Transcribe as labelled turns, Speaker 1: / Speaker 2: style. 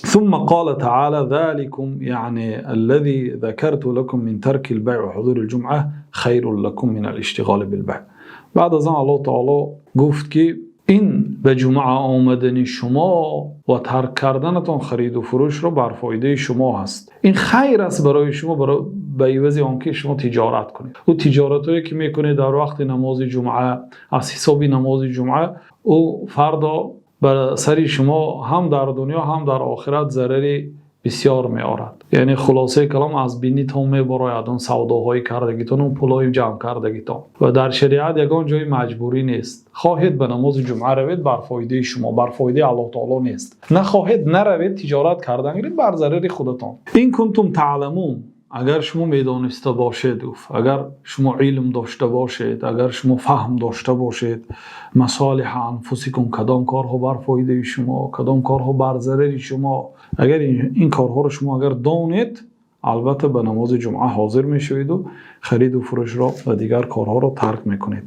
Speaker 1: ثم قال تعالى: ذلكم، يعني الذي ذكرت لكم من ترك البيع وحضور الجمعة، خير لكم من الاشتغال بالبيع. Баъд аз он Аллоҳ таоло гуфт, ки ин ба ҷумъа омадани шумо ва тарк карданатон хариду фурӯшро бар фоидаи шумо ҳаст. Ин хайр аст барои шумо ба ивази он ки шумо тиҷорат кунед. Ӯ тиҷоратҳое ки мекунед дар вақти намози ҷумъа, аз ҳисоби намози ҷумъа, ӯ фардо ба сари шумо ҳам дар дунё, ҳам дар охират зарари бисёр меорад. Яъне, хулосаи калом, аз бинитон мебарояд он савдоҳои кардагитон, он пулҳои ҷамъ кардагитон. Ва дар шариат ягон ҷои маҷбурӣ нест. Хоҳед, ба намози ҷумъа равед, бар фоидаи шумо, бар фоидаи Аллоҳ таоло нест. Нахоҳед, наравед, тиҷорат кардан гиред, бар зарари худатон. إن كنتم تعلمون, агар шумо медониста бошед, гуфт, агар шумо илм дошта бошед, агар шумо фаҳм дошта бошед, مصالح أنفسكم, кадом корҳо бар фоидаи шумо, кадом корҳо бар зарари шумо, агар ин корҳоро шумо агар донед, албатта ба намози ҷумъа ҳозир мешаведу хариду фурӯшро ва дигар корҳоро тарк мекунед.